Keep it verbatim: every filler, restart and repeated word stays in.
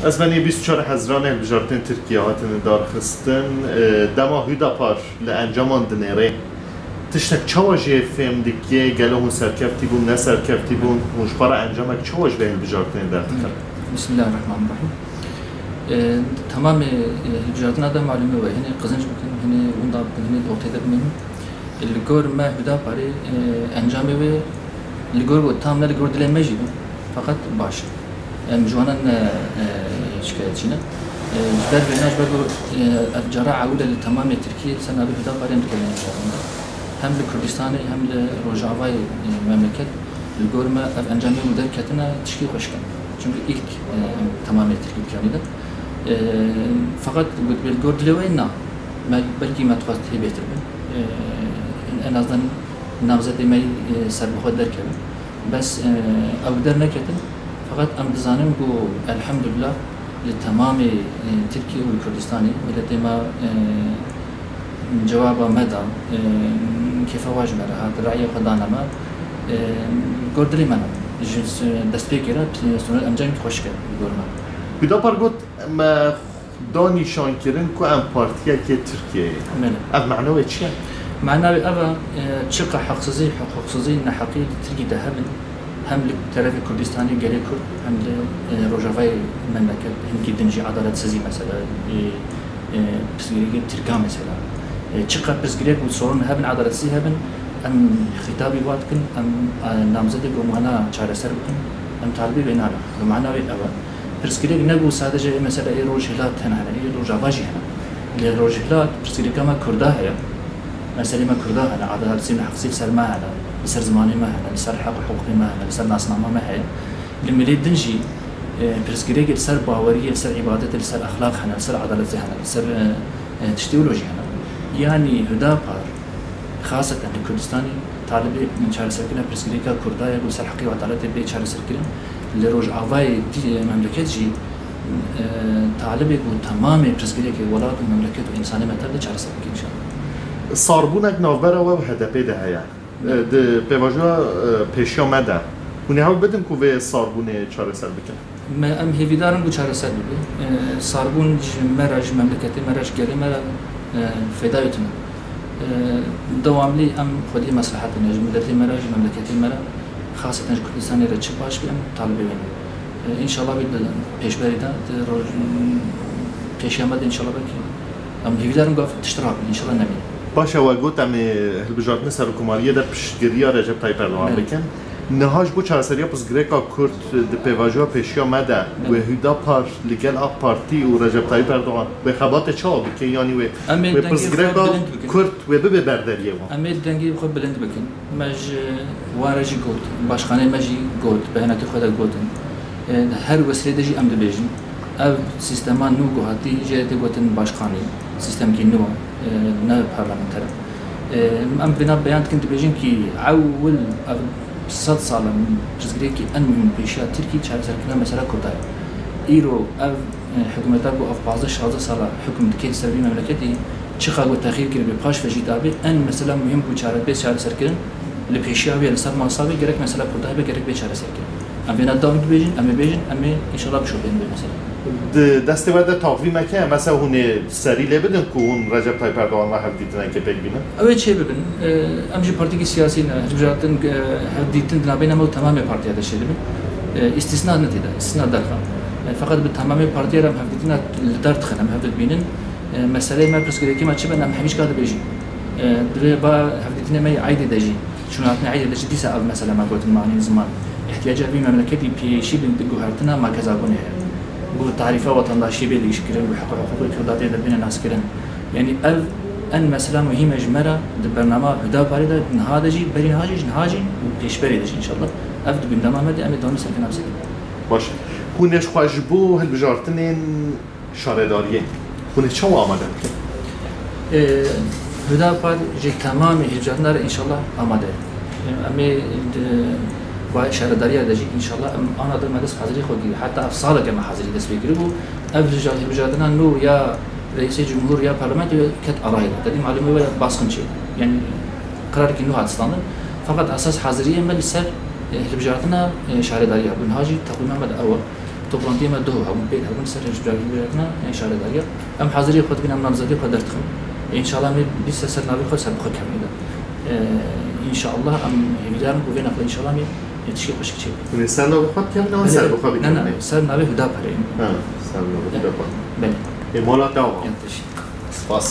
Ez benî bîst û çar Hezranê hilbijartinên Tirkiye hatine darxistin. E, dema Hüdapar li encaman dinêrê, tiştek çawa jê fêm dike? Gelo hûn serkeftî bûn, ne serkeftî bûn? Hûn ji xwe re encamek çawa ji vê hilbijartinê derdikin? Bismillahirrahmanirrahim. E, Temamê, e, hilbijartina de malûmê we, hinê qizinc bikin, hinê winda bikin, hinê ortê de bimînin. Li gor me Hudaparê, e, encamê wê li gor ku tam ne li gor dilê me jî be, feqet baş e. Em ji wana ne, e, şikayetçî ne. E, ji ber vêna, ji ber ku, e, ev cara ewil e li temamê Tirkiyê li ser navê Hudaparê em dikevin encamê. Hem li Kurdistanê hem li rojavayê, e, memleket li gor me ev encamê ku derketine tişkî xweşik e. Çimkî ilk, e, em temamê Tirkiyê dikevin de. E, feqet gotibê li gor dilê wê na. Me, belkî me dixwest hê bêhtir bin. E, en azdan namzetê me yî, e, serbixwe derkevin. Bes, e, ew derneketin. Feqet em dizanin ku elhemdulillah li temamê, e, Tirkiye û li Kurdistanê miletê me, e, cewaba me da, e, kêfa wan ji me re hat, rayê xwe dane me, e, gor dilê me ne. Ji s-, destpêkê re, t-, sonuç encamekî xweşik e li gor me. Hüdapar got, me da nîşankirin ku em partiyekê Tirkiyeyê ne. Belê. Ev mana wê çi ye? Mana wê ev e, e, çiqa heqsizî, hiqûqsizî, neheqî li Tirkî de hebin, hem li terefê Kurdistanê gelê Kurd, hem li, e, rojavayê memleket, hinkî din jî adaletsizî mesela, e, e, pirsgirêkê Tirkan mesela. E, çiqa pirsgirêk û sorun hebin, adaletsizî hebin, em xîtabî wa dikin, em, e, namzedê ku em wana çareser bikin, em talibê wê nabin. Bi mana wê ev e. Pirsgirêk ne ku sadece ê mesela ê Rojhilat tena hene, ê Rojava jî hene. Lê Rojhilat pirsgirêka me Kurda heye. Meselê me Kurda hene, adaletsizî û neheqsî li ser me hene, li ser zimanê me hene, li ser heq û hiqûqê me hene, li ser nasnama me heye. Li milê din jî, e, pirsgirêkê li ser baweriyê, li ser îbadetê, li ser exlaq hene, li ser edaletê hene, li ser, e, e, tiştê wilo jî hene. Yanî Hüdapar, xaseten li Kurdistanê, talibê çareserkirina pirsgirêka Kurda ye, ku li ser heqê û edaletê bê çareserkirin. Li Rojavayê dî-, memleket jî, e, talibê ku temamê pirsgirêkê welat û memleket û însanê me tev de çareser bike înşallah. Sarbûnek navbera we û H D P de heye. E, di pêvajoya, e, pêşiya me de, hûn ê hewl bidin ku vê sarbûnê çareser bikin? Me, em hêvîdar in ku çareser bibe. E, sarbûn ji me re, ji memleketê me re, ji gelê me re, e, fêdayê tune. E, dewamlî em xwediyê meslehetê ne, ji miletê me re, ji memleketê me re, xaseten ji Kurdistanê re çi baş be, em talibê wê ne. E, înşallah wê di pêşberî de, di roj-, pêşiya me de înşallah belkî em hêvîdar in ku ev tişt rabin, înşallah nemîne. Baş e, we got em ê hilbijartinê serokkomariyê de piştgiriya Recep Tayyip Erdogan Belê. bikin. Niha ji bo çareseriya pirsgirêka Kurd di pêvajoya pêşiya me de Belê. wê Hüdapar li gel AK Partî û Recep Tayyip Erdogan wê xebatê çawa bike? Yanî wê, Em ê wê dengê xwe pirsgirêka bilind bikin. Kurd wê bibe berderiyê wan? Em ê dengê xwe bilind bikin. Me ji wan re jî got, başxaneyê me jî got, beyanatê xwe de gotin. E, di her wesîlê de jî em dibêjin. Ev sîstema nû ku hatî, jê re tê gotin başxanî, sîstemkî nû e, ne parlamenter e. E, em vêna beyan dikin, dibêjin kî ewil ev sed sal e pirsgirêkî en muhîm pêşiya Tirkî çareserkirina mesela Kurda ye. Îro ev, e, hikûmeta ku ev pazdeh şazdeh sala hukm dike li ser vî memleketî, çiqa ku texîr kiribe, paş ve jî dabe, en mesela muhîm ku çare-, bê çareserkirin, li pêşiya wê, li ser masa wê, gerek mesela Kurda hebe, gerek bê çareserkirin. Em vêna dawî dibêjin, em ê bêjin, em ê înşallah bişopînin vê meselê. Di destê we de taxvîmek heye, mesela hûn ê serî lê bidin ku hûn Recep Tayyip Erdogan ve hevdîtinekê pêk bînin? Ew ê çê bibin. E, em jî partîkî siyasî ne, hilbijartin, e, hevdîtin di navbeyna me û temamê partiya de çê dibin. E, îstîsna ne tê de, îstîsna derxe. E, feqet bi temamê partiya re em hevdîtina li der dixin, em hev dibînin. E, meseleyê me, pirsgirêkê me çi bin, em hemîşka dibêjin. E, divê ba hevdîtinê me yê eydê de jî, çûnhatinê eydê de jî dîsa ev mesele me gotin, manî ziman. Îhtiyaca vî memleketî pêşî bin di guhertina merkezabûnê heye. Bo tarîfa wetendaşiyê bê dîşkirin, bo heq û hiqûqê Kurda tê de bîne naskirin. Yanî ev en mesela muhîm e ji me re di bernama Hudaparê de niha de jî, berî niha jî, ji niha jî û pêşberê de jî înşallah. Ev di gündema me de em ê dewamî serkirina bisekinin. Baş. Hûn ê ji xwe ji bo hilbijartinên şaredariyê, hûn ê çawa amade bikin? Ê, Hüdapar ji temamê hilbijartina re înşallah amade ye. Em ê di bayê şaredariya de jî înşallah em ana de me dest hazirî xwe kiriye. Heta ev saleke me hazirî dest pê kiribû. Ev hilbija-, hilbijartina nû ya Reîsê Cumhur ya Parlamentoyê ket arayê de. Tedî malûmê were baskın çê. Yani qirarekî nû hat standin. Fakat esas haziriyê me li ser, e, hilbijartina, e, şaredariya. Niha jî teqwîma me de ew e. Toplantiyê me duh hebûn, pêk hebûn ser hişbiragî bêretine, ên şaredariyê. Em haziriyê xwe dikin, em namzediyê xwe derdixin. Înşallah em ê dîsa ser navê xwe ser bi xwe kevnê de. Ee, înşallah em hêvîdar in ku vê nexle înşallah em ê tişkî xweşik çêbikin. Hûn ê ser navê xwe dikevin, an Belê, ser bi xwe ne, ne, bikevin? Ser navê Hudapar ê. Ha, ser navê Hudapar. Belê. Ê, mala te ava. Yan teşî. Spas.